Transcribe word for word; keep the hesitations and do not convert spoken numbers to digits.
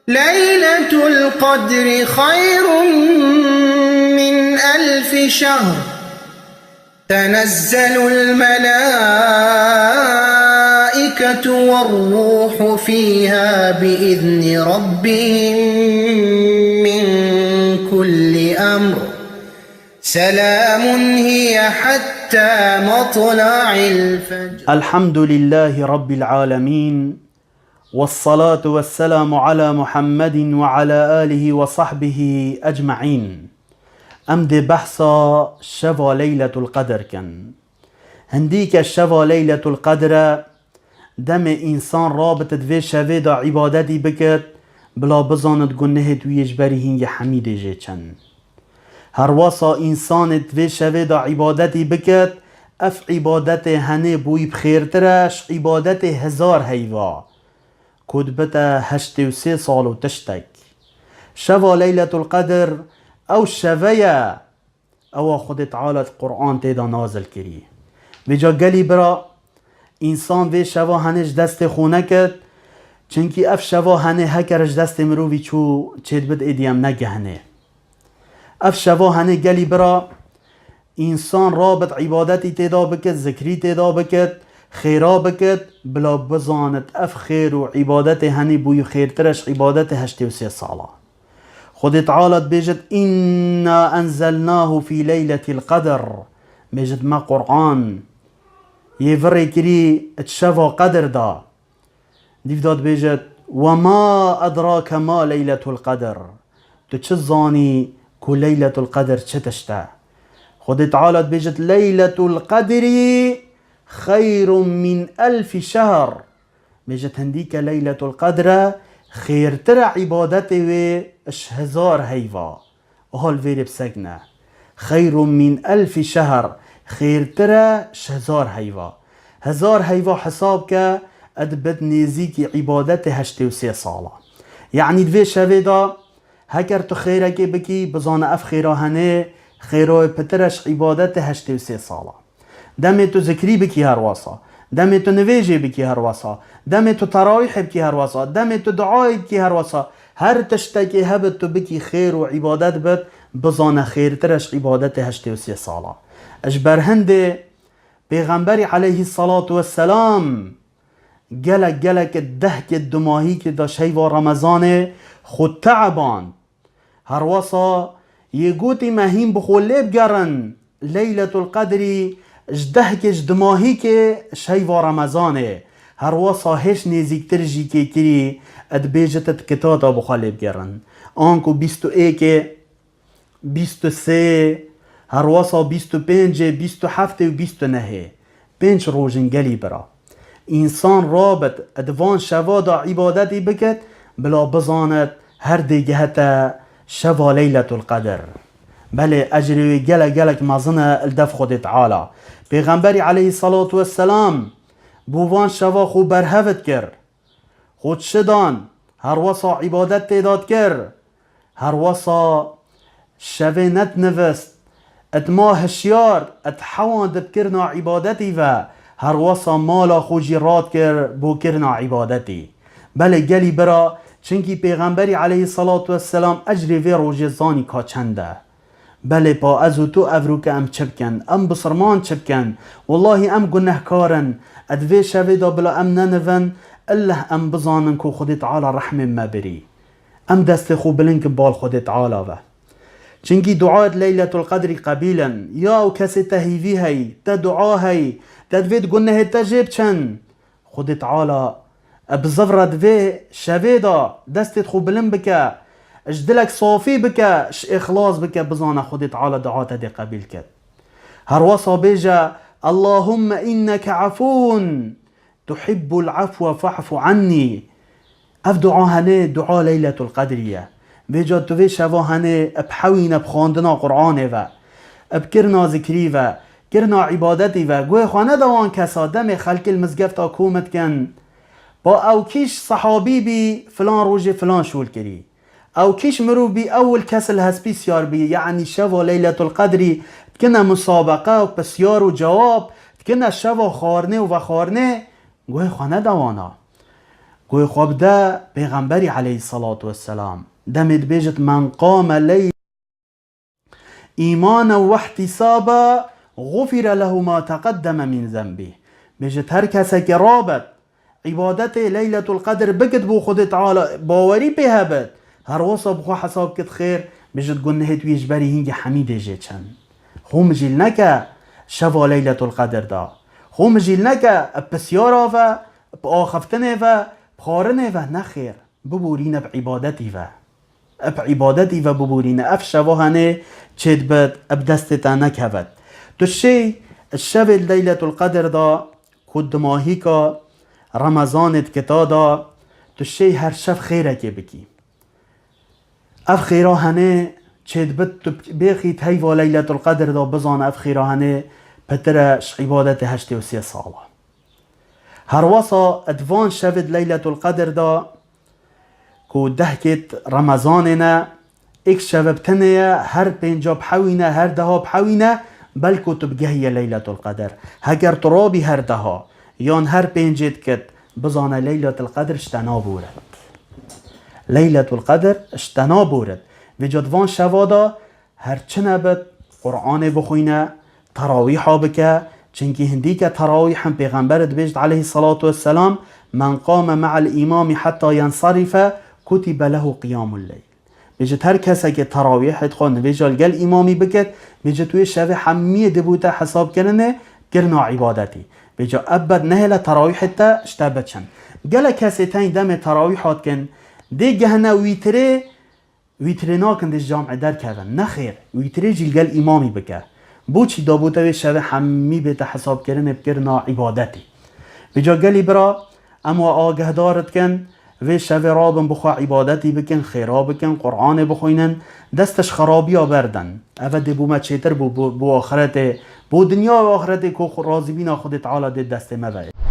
ليلة القدر خير من ألف شهر. تنزل الملائكة والروح فيها بإذن ربهم من كل أمر. سلام هي حتى مطلع الفجر. الحمد لله رب العالمين. والصلاة والسلام على محمد وعلى آله وصحبه أجمعين. Em dê behsa şeva Leyletul Qedr kin. Hindîke şeva Leyletul Qedr e, demê însan rabit di vê şevê de îbadetî bikit, bila bizanit gunehêt wî yê ji berî hîngê hemî dê jê çin. Herwasa însanê di vê şevê de îbadetî bikit, ev îbadetê henê bo wî bi xêrtir e ji îbadetê hezar heyva, ku dibite heştê û sê sal û tiştek. Şeva Leyletul Qedr ew şeve ye, ewa Xwedê Teala di Quran tê de nazil kirî. Vêca gelî bira, însan vê şeva henê ji destê xwe nekit, çimkî ev şeva henê heker ji destê mirovî çû, çêdibit êdî em negihinê. Ev şeva henê gelî bira, însan rabit îbadetî tê de bikit, zikrî tê de bikit, xêra bikit, bila bizanit ev xêr û îbadetê henî bo wî xêrtir e ji îbadetê heştê û sê sala. Xwedê Teala dibêjit, "Inna enzelnahu fî leyletil qedr." Bêjit, me Quran yê virê kirî di şeva Qedr de. Dîv de dibêjit, "Ve ma edrake ma leyletul qedr." Tu çi zanî ku Leyletul Qedr çi tişt e? Xwedê Teala dibêjit, "Leyletul Qedrî xeyrun min elfî şehr." Bêjit, hindîke Leyletul Qedr e, xêrtir e îbadetê wê ji hezar heyva. Hal vêrê bi sek ne. Xeyrun min elfî şehr, xêrtir e ji hezar heyva. Hezar heyva hesab ke, ed bit nêzîkî îbadetê heştê û sê sala. Yanî di vê şevê de heker tu xêrekê bikî, bizane ev xêra henê, xêroyê pitir e ji îbadetê heştê û sê sala. Demê tu zikrî bikî herwasa, demê tu nivêjê bikî herwasa, demê tu terawîhê bikî herwasa, demê tu duayê bikî herwasa, her tiştekê hebit tu bikî xêr û îbadet bit, bizane xêrtir e ji îbadetê heştê û sê sala. Ji ber hindê Pêxemberî aleyhissalatu vesselam gelek gelek dehkê dumahîkê de şeyva Remezanê xwe teeband. Herwasa yê gotî me hîn bi xwe lê bigerin, Leyletul Qedrî ji dehkê ji dimahîkê şeyva Remezanê. Herwasa hêş nêzîktir jî kê kirî, dibêjit di kitata bi xwe lê bigerin. Anku bîst û êkê, bîst û sê, herwasa bîst û pêncê, bîst û heftê û bîst û nehê. Pênc roj in gelî bira. Însan rabit di van şeva de îbadetî bikit, bila bizanit her dê gihete şeva Leyletul Qedr. Belê ecrê wê gelek gelek mezin e li dev Xwedê Teala. Pêxemberî aleyhissalatu vesselam bo van şeva xwe berhev dikir. Xwe çi dan, herwasa îbadet tê de dikir. Herwasa şevê nedinivist, dima hişyar, dihewand bi kirina îbadetî ve, herwasa mala xwe jî radikir bo kirina îbadetî. Belê gelî bira, çimkî Pêxemberî aleyhissalatu vesselam ecrê vê rojê zanî ka çend e. Belê pa ez û tu evroke em çi bikin? Em bisirman çi bikin? Wellahî em gunehkar in. Di vê şevê de bila em nenivin, illeh em bizanin ku Xwedê Teala rehmê me birî. Em destê xwe bilind kin bal Xwedê Teala ve. Çimkî duayet Leyletul Qedrî qebîl in. Ya ew kesê te hîvî heyî, te dua heyî, te divê di gunehê te jê biçin. Xwedê Teala bi zivre di vê şevê de destê xwe bilind bike, ji dilek safî bike, ji îxlas bike, bizane Xwedê Teala dua te dê qebîl ket. Herwasa bêje, "Allahumme inneke efûn, tuhibbul efwe fe'fu annî." Ev dua hene, dua Leyletul Qedrî ye. Vêca tu vê şeva hene, bi hewîne bi xwendina Qur'anê ve, bi kirina zikrî ve, kirina îbadetî ve, guhê xwe neda wan kesa, demê xelkê li mizgefta kom dikin. Pa ew kîş sehabî bî, filan rojê filan şol kirî. Ew kîş mirov bî, ewil kes li hespî siyar bî, yanî şeva Leyletul Qedrî dikine musabeqe û pisyar û cewab, dikine şeva xwarinê û vexwarinê, guhê xwe neda wana. Ku xwe bide Pêxemberî aleyhissalatu vesselam. Demê dibêjit, "Men qame leyl îmanen we ihtisaba, gufire lehu ma teqeddeme min zenbî." Bêjit, her kesekê rabet, îbadetê Leyletul Qedr bikit bo Xwedê Teala, bawerî pê hebit, her wisa bi xwe hesab kit xêr, bêjit, gunehêt wî ji berî hingî hemî dê jê çin. Xwe mijîl neke şeva Leyletul Qedr da. Xwe mijîl neke bi pisyara ve, bi axiftinê ve, bi xwarinê ve, nexêr. Biborîne bi îbadetî ve. Bi îbadetî ve biborîne. Ev şeva henê çêdibit, bi destê te nekevit. Tu şêy şevê Leyletul Qedr da ku dimahîka Remezanê dikita da, tu şêy her şev xêrekê bikî. Ev xêra henê çêdibit, tu bêxît heyva Leyletul Qedr da, bizane ev xêra henê pitir e ji îbadetê heştê û sê sala. Her wisa di van şevê di Leyletul Qedr da ku dehkêt Remezanê ne, êk şeve bi tenê ye, her pênca bihewîne, her deha bihewîne, belku tu bigehiye Leyletul Qedr. Heger tu rabî her deha, yan her pêncê dikit, bizane Leyletul Qedr ji te naborit. Leyletul Qedr ji te naborit. Vêca di van şeva de her çi nebit, Qur'anê bixwîne, terawîha bike, çinkî hindîke terawîh in Pêxember dibêjit aleyhissalatu vesselam, "Men qame me'al îmamî hetta yensarife, kutibe lehu qiyamul leyl." Bêjit, her kesekê terawîhê xwe nivêja li gel îmamî bikit, bêjit wê şevê hemiyê dê bo te hesabkirinê kirina îbadetî. Vêca ebed nehêle terawîhê te ji te biçin. Gelek kesê teyên demê terawîha dikin, dê gehine wîtirê, wîtirê nakin dê ji camê derkevin. Nexêr, wîtirê jî li gel îmamî bike. Boçî da bo te wê şevê hemî bê te hesabkirinê bi kirina îbadetî. Vêca gelî bira, em we agahdar dikin, vê şevê rabin bi xwe îbadetî bikin, xêra bikin, Qur'anê bixwînin, dest ji xerabiya berdin. Eve dê bo me çêtir bo, bo, bo axretê, bo dinya û axretê ku xwe razîbîna Xwedê Teala dê destê me ve.